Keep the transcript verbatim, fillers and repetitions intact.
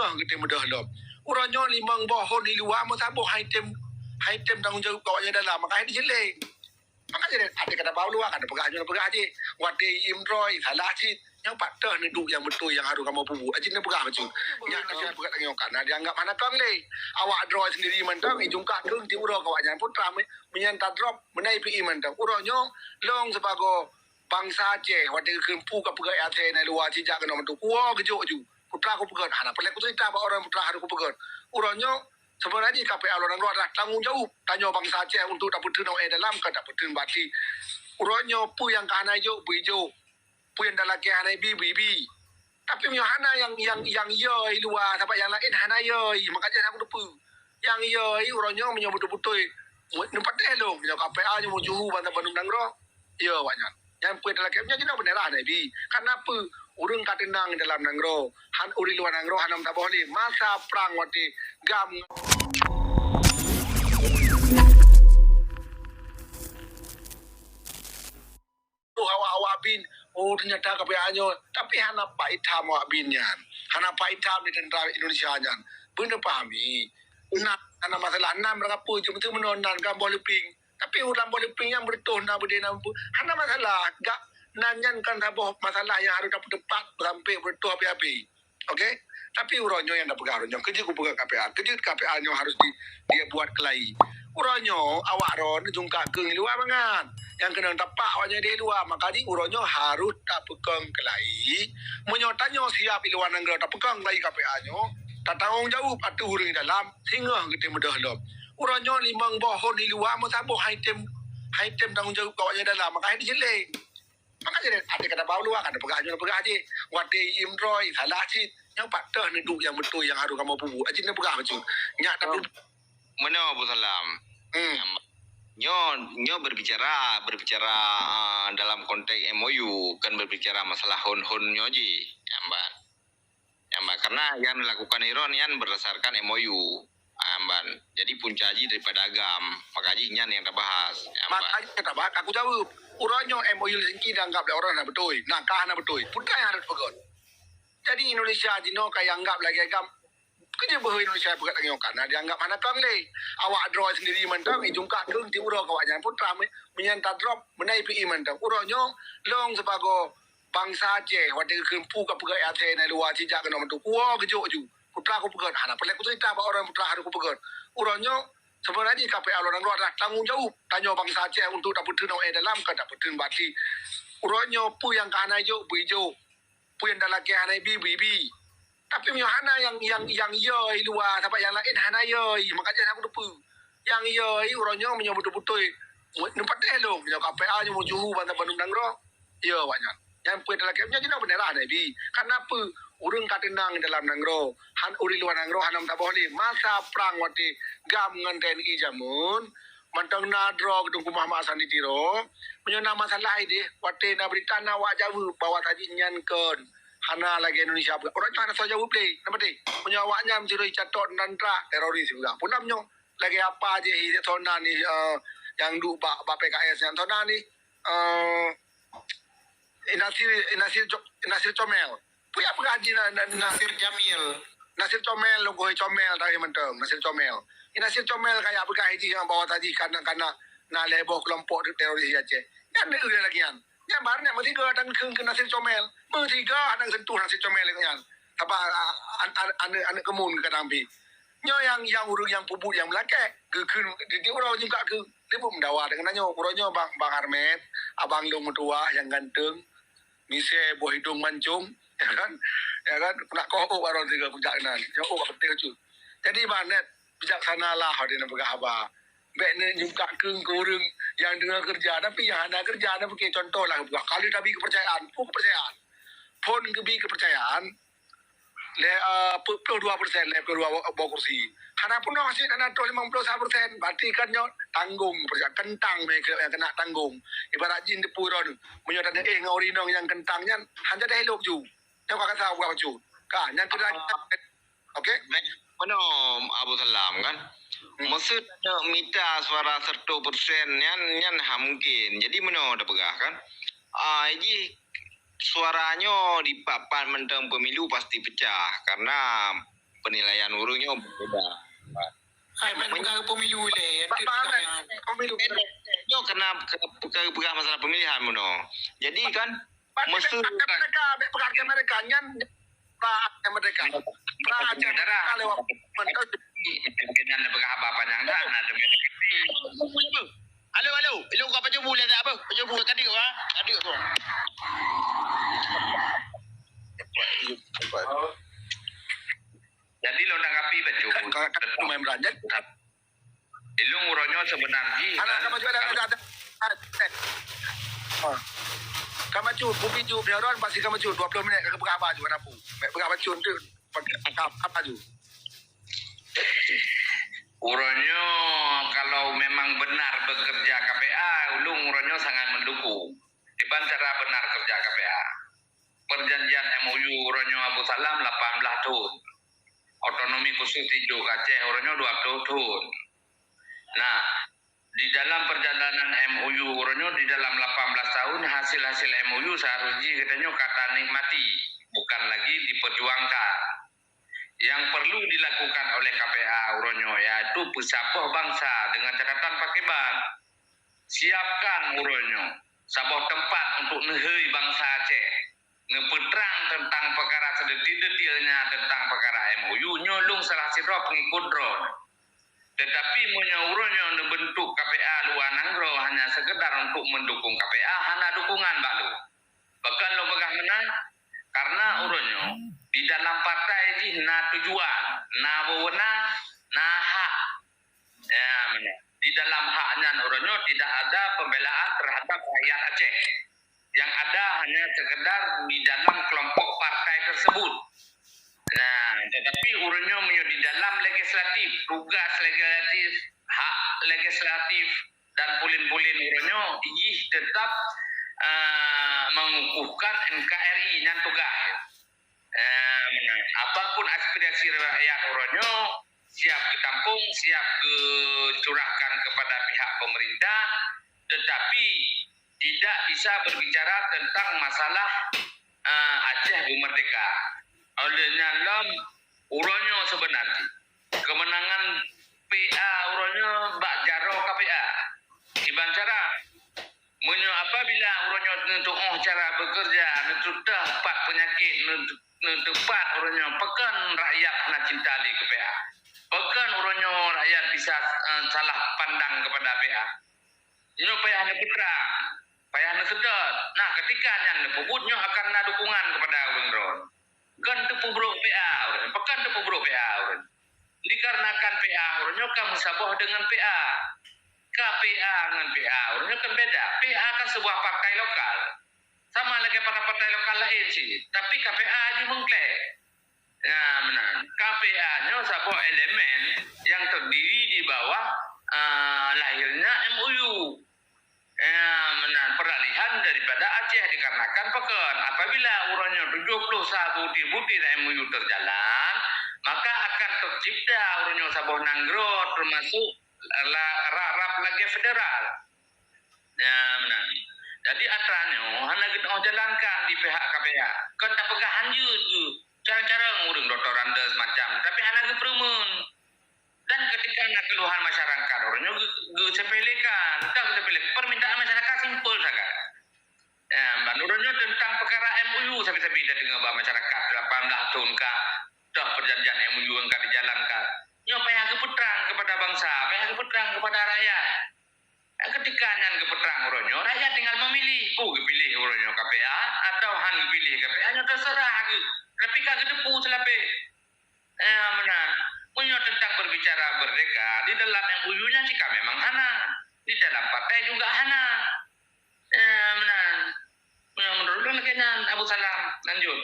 Bah, geutem beudôh lom. Uroe nyoe limong boh hon di luwa meusaboh hai tem, hai tem tanggong jaweueb keu awaknyan dalam, maka hai dijeleng. Maka jadi ada kata bau luwa kan peugah nyoe peugah jih. Watèe imroi salah cit. Nyang pat teuh neuduek nyang beutôi nyang harôh kamoe peubuet. Aji neupeugah bacut. Nyak na siat peugah tanyoe kan. Nah, dianggap hana kong lé. Awak droe sendiri mantong ijungka keu ti uroe keu awaknyan putra meunyan ta drop meunai pi mantong. Uroe nyoe long sibagoe bangsa Aceh watèe geukheun pu ka peugah Aceh na luwa cijak keunoe mantong. Kuwoe geujok ju. Putra ku peugah hana peureulèe kucerita bak orang putra harôh ku peugah. Uroe nyoe sebenarnya K P A luwa nanggroe adalah tanggong jaweueb tanyoe bangsa Aceh untuk tapeutheun O E dalam ka tapeutheun bati. Uroe nyoe peue nyang ka hana ijok beu ijok. Peue nyang talakèe hana ibi beu ibi. Tapi meunyoe hana nyang nyang nyang yo i luwa sabab nyang laén hana yo i maka jadi aku teupeu. Nyang yo i uroe nyoe meunyoe beutôi-beutôi neupatéh lom meunyoe K P A nyoe meujuhu bansa bandum nanggroe. Yo awaknyan. Nyang peue talakèe nyoe jinoe beunera Nabi. Karena peue? Ureueng ka teunang dalam nanggroe, han ureueng luwa nanggroe hana meusaboh lé. Masa prang watèe gam ngon awak-awak bin, oh ternyata K P A nyoe. Tapi hana paham awak bin nyan. Hana paham di tentara Indonesia nyan. Beuneu pahami. Nan hana masalah. Nan meurangkapeue jeuet meuteumeunoe nan gam boh leuping. Tapi ureueng boh leuping nyang beureutoh na beudé na hana masalah. Gak nan nyan kan saboh masalah nyang harôh tapeuteupat sampoe beureutoh api-api. Oke? Tapi uroe nyoe nyang tapeugah uroe nyoe. Keujeuet kupeugah K P A. Keujeuet K P A nyoe harôh di, dibuat keulai. Uroe nyoe awak droe neujungka keu luwa mangat. Nyang keunong tapak awaknyan di luwa. Maka jih uroe nyoe harôh tapeukong keulai. Meunyoe tanyoe siap di luwa nanggroe tapeukong keulai K P A nyoe, tatanggong jaweueb ateueh ureueng di dalam, singoh geutem beudôh lom. Uroe nyoe limong boh hon di luwa meusaboh hai tem, hai tem tanggong jaweueb keu awaknyan dalam, maka hai dijeleng. Maka jadi ada kata bau luwa kan peugah nyoe peugah jih. Watèe imroi salah cit. Nyang pat teuh neuduek nyang beutôi nyang harôh kamoe peubuet. Aji neupeugah bacut. Nyak tapi meunoe Abu Salam. Hmm. Nyoe nyoe berbicara berbicara uh, dalam konteks M O U kan berbicara masalah hon-hon nyoe jih. Nyamban. Nyamban karena yang dilakukan Iran nyan berdasarkan M O U. Nyamban. Jadi punca jih daripada agam. Maka jih nyan yang tabahas. Nyamban. Maka jih tabahas aku jaweueb. Uroe nyoe M O U Helsinki dianggap lé orang hana beutôi. Nah, ka hana beutôi. Putra yang harus peugah. Jadi Indonesia jinoe ka anggap lagèe agam. Keujeuet beuhe Indonesia peugah tanyoe kan dianggap hana kong lé. Awak droe sendiri mantong ijungka keu ti uroe keu awaknyan putra meunyan ta drop meunai pi mantong. Uroe nyoe long sibagoe bangsa Aceh watèe geukheun pu ka peugah Aceh na luwa cijak keunoe mantong. Kuwoe geujok ju. Putra ku peugah hana peureulèe kucerita bak orang putra harôh ku peugah. Uroe nyoe sebenarnya K P A luwa nanggroe adalah tanggong jaweueb tanyoe bangsa Aceh untuk tapeutheun O E dalam ka tapeutheun bati. Uroe nyoe peue nyang ka hana ijok beu ijok. Peue nyang talakèe hana ibi beu ibi. Tapi meunyoe hana nyang nyang nyang yo i luwa sabab nyang laén hana yo i maka jadi aku teupeu. Nyang yo i uroe nyoe meunyoe beutôi-beutôi neupatéh lom meunyoe K P A nyoe meujuhu bansa bandum nanggroe. Yo awaknyan. Nyang peue talakèe nyoe jinoe beunera Nabi. Karena peue? Ureueng ka teunang dalam nanggroe, han ureueng luwa nanggroe hana meusaboh lé. Masa prang watèe gam ngon T N I jameun, mantong na droe Teungku Muhammad Hasan di Tiro. Meunyoe na masalah idéh, watèe na beurita na awak jaweueb bahwa tajih nyan kon hana lagèe Indonesia. Ureueng nyan hana soe jaweueb lé. Nama deh? Meunyoe awaknyan meusidroe catok tentara teroris juga. Pun lam nyoe lagèe apa jih soe nan ni uh, nyang duek bak bak P K S nyan soe nan ni uh, Nasir Nasir Nasir Comel. Peue nyang peugah jih na, na, na, Nasir Jamil. Nasir Comel lôn keuhai Comel tadi mantong, Nasir Comel. Nasir Comel ka jak peugah jih nyang bahwa tadi kana-kana na lhèe boh keulompok teroris di Aceh. Nyan lagèe nyan. Nyan baru nyan meusiga dan keu, keu Nasir Comel. Meusiga hana sentuh Nasir Comel nyan. Sabab aneuk keumuen kadang pi. Nyoe nyang nyang ureueng nyang peubuet nyang meulakèe. Geukheun di uroe nyoe ka keu. Dia pun meudawa dengan nyoe. Uroe nyoe bang bang Armet, abang lôn meutuwah nyang ganteng. Misé boh idong mancong, ya kan? Ya kan? Nak koh ôk baroe tiga kujak nan. Nyoe ôk beutôi tu. Jadi banet bijaksana lah ada nak peugah haba. Bèk neujungka keu ureueng nyang deungoe keureuja tapi nyang hana keureuja na pike contoh lah buah kali tabi kepercayaan, pun kepercayaan. Pun geubi kepercayaan lé uh, puluh dua persen lé puluh dua boh kursi. Hana pun masih hana tuh lima puluh satu persen. Berarti kan nyoe tanggung kepercayaan kentang mereka yang kena tanggung. Ibarat jin tepui ron. Meunyoe tanda eh ngau rinong yang kentang nyan hanya dah elok ju. Nyoe ka kata buat bacut. Ka nyang keunan. Okey. Meunoe Abu Salam kan. Maksud nak mita suara seratus persen nyan nyan ha mungkin. Jadi meunoe dah peugah kan. Ah jih suara nyoe dipat-pat mantong pemilu pasti pecah karena penilaian ureuëng nyoe berbeda. Hai, main perkara pemilu leh. Pemilu. Nyoe kena, kena, kena peugah masalah pemilihan meunoe. Jadi kan, mesti mereka, mereka nyan, mereka. Mereka lewat. Dengan peugah apa panjang dah, nah, demi Halo, halo. Ilong kau pacu bulan tak apa? Pacu bulan tadi kau, ha? Tadi kau. Jadi lo tanggapi bacu. Kan, kan, kan, main beranjat. Ilong uroe nyoe sebenar jih. Anak kan? Ka maju, ada, ada, ada. Ah, eh. Ah. Ka maju, kupi ju, biaron pasti ka maju. Dua puluh minit ka peugah apa ju, anak pu. Mek peugah bacu tu, pakai apa ju. Uroe nyoe kalau memang benar bekerja K P A, ulung uroe nyoe sangat mendukung. Kiban cara benar kerja K P A. Perjanjian M O U uroe nyoe Abu Salam lapan belas thon. Otonomi khusus di Aceh uroe nyoe dua puluh thon. Nah, di dalam perjalanan M O U uroe nyoe, di dalam lapan belas tahun, hasil-hasil M O U seharusnya geutanyoe ka tanikmati, bukan lagi diperjuangkan. Yang perlu dilakukan oleh K P A uroe nyoe yaitu peusaboh bansa dengan catatan pakriban. Siapkan uroe nyoe saboh teumpat untuk neuhôi bansa Aceh, neupeutrang teuntang peukara seudeutil-deutilnya teuntang peukara M O U. Nyoe lôn salah sidroe peungikut droe. Tetapi meunyoe uroe nyoe neubeuntuk K P A luwa nanggroe hanya sekedar untuk mendukung K P A, hana dukungan bak lôn. Pakon lôn peugah meunan? Karena uroe nyoe di dalam partai jih na tujuan, na wewenang, na hak. Ya, meunan. Di dalam hak nyan uroe nyoe tidak ada pembelaan terhadap rakyat Aceh. Yang ada hanya sekedar di dalam kelompok partai tersebut. Nah, tetapi uroe nyoe meunyoe di dalam legislatif, tugas legislatif, hak legislatif dan pulen-pulen uroe nyoe, jih tetap, eh, mengukuhkan N K R I nyan tugas. Eh, meunan. Apapun aspirasi rakyat uroe nyoe, siap geutampong, siap geucurahkan kepada pihak pemerintah, tetapi tidak bisa berbicara tentang masalah, eh, Aceh beumerdeka. Oleh nyan lom, uroe nyoe sebenarnya kemenangan P A uroe nyoe bak jaroe K P A. Kiban cara, meunyoe apabila uroe nyoe neutuoh cara bekerja, neututoh pat peunyakit, neu-, neuteupat uroe nyoe, pakon rakyat hana cinta lé keu P A? Pakon uroe nyoe rakyat bisa, eh, salah pandang kepada P A? Nyoe payah neupeutrang, payah neuseudot. Nah, ketika nyan neupeubuet, nyoe akan na dukungan kepada ureuëng droe. Kon teupeubrok P A ureuëng, pakon teupeubrok P A ureuëng. Dikarenakan P A ureuëng nyoe ka meusaboh dengan P A. Ka P A ngon P A ureuëng nyoe kan beda. P A kan sebuah partai lokal. Sama lagèe partai-partai lokal laén cit. Tapi K P A jih meuklèe. Ya, meunan. K P A nyoe saboh elemen yang terdiri di bawah, eh, lahirnya M O U. Ya, meunan. Peralihan daripada Aceh dikarenakan pakon. Apabila uroe nyoe tujuh puluh sa butir-butir M O U terjalan, maka akan tercipta uroe nyoe saboh nanggroe termasuk la-, ra-, rab lagèe federal. Ya, meunan. Jadi atra nyoe hana geutanyoe jalankan di pihak K P A. Kon tapeugah hanjeuet geuh. Carong-carong ureuëng doktorandus macam, tapi hana geupeureumeun. Dan ketika na keluhan masyarakat, ureuëng nyoe geu-, geusepelekan, entah geusepelekan. Permintaan masyarakat simpel sagai. Ya, ban ureuëng nyoe teuntang peukara M O U sabe-sabe tadeungoe bak masyarakat lapan belas thon ka toh perjanjian M O U nyang ka dijalankan. Nyoe payah geupeutrang kepada bansa, payah geupeutrang kepada rakyat. Ketika nyan geupeutrang uroe nyoe, rakyat tinggal memilih, peue geupiléh uroe nyoe K P A atau han geupiléh K P A, nyoe terserah geuh. Tapi ka geuteupeue seulapeh. Eh, meunan. Meunyoe teuntang berbicara merdeka, di dalam M O U nyan cit ka memang hana. Di dalam partai juga hana. Eh, meunan. Meunyoe menurut lôn lagèe nyan, Abu Salam, lanjut.